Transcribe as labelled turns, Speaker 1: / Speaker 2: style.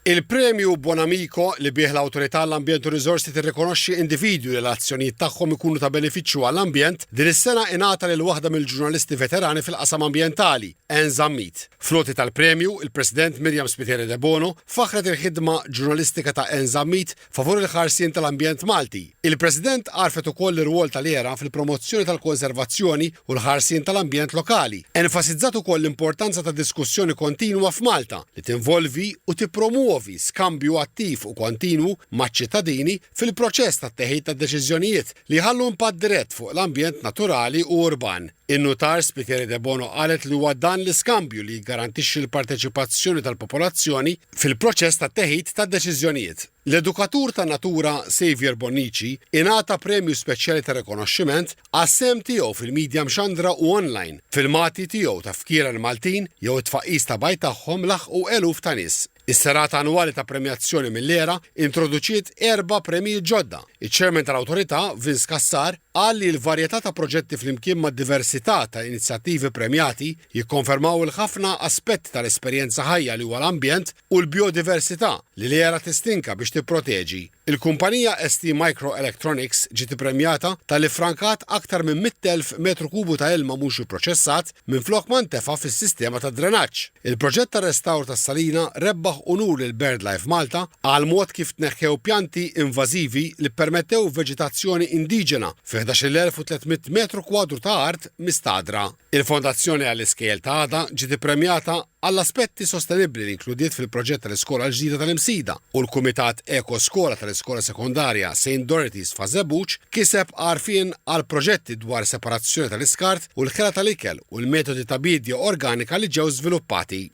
Speaker 1: Il-Premju Buonamico, li bih l-Awtorità għall-Ambjent u Riżorsi tirrikonoxxi individwi li l-azzjonijiet tagħhom ikunu ta' benefiċċju għall-ambjent, din is-sena ingħata lil waħda mill-ġurnalisti veterani fil-qasam ambjentali, Anne Zammit. Fl-għoti tal-premju, il-President Myriam Spiteri Debono faħħret il-ħidma ġurnalistika ta' Anne Zammit favur il-ħarsien tal-ambjent Malti. Il-President għarfet ukoll l-irwol tal-ERA fil-promozzjoni tal-konservazzjoni u l-ħarsien tal-ambjent lokali. Enfasizzat ukoll l-importanza ta' diskussjoni kontinwa f'Malta li tinvolvi u tippromwovi skambju attiv u kontinwu maċ-ċittadini fil-proċess tat-teħid ta' deċiżjonijiet li jħallu impatt dirett fuq l-ambjent naturali u urban. In-Nutar Spiteri Debono qalet li huwa dan l-iskambju li jiggarantixxi l-parteċipazzjoni tal-popolazzjoni fil-proċess tat-teħid tad-deċiżjonijiet. L-edukatur tan-natura Saviour Bonnici ingħata premju speċjali ta' rikonoxximent għas-sehem tiegħu fil-midja mxandra u online. Filmati tiegħu ta' fkieren Maltin jew it-tfaqqis ta' bajd tagħhom laħqu eluf ta' nies. Is-serata annwali ta' premjazzjoni mill-ERA introduċiet erba' premjijiet ġodda. Iċ-Chairman tal-Awtorità, Vince Cassar, qal li l-varjetà ta' proġetti flimkien mad-diversità ta' inizjattivi premjati jikkonfermaw il-ħafna aspetti tal-esperjenza ħajja li huwa l-ambjent u l-bijodiversità li l-ERA tistinka biex tipproteġi. Il-kumpanija ST Microelectronics ġiet ippremjata talli ffrankat aktar minn 100,000 metru kubu ta' ilma mhux ipproċessat minflok ma ntefa' fis-sistema tad-drenaġġ. Il-proġett ta' restawr tas-Salina rebbaħ unur lil BirdLife Malta għall-mod kif tneħħew pjanti invażivi li ppermettew veġitazzjoni indiġena fi 11,300 metru kwadru ta' art mistagħdra. Il-Fondazzjoni għall-Iskejjel ta' Għada ġiet ippremjata għall-aspetti sostenibbli li inkludiet fil-proġett tal-iskola l-ġdida tal-Imsida u l-Kumitat Eko Skola tal-Iskola Sekondarja Saint Dorothy's f'Ħaż-Żebbuġ kiseb għarfien għal proġetti dwar separazzjoni tal-iskart u l-ħela tal-ikel u l-metodi ta' biedja organika li ġew żviluppati.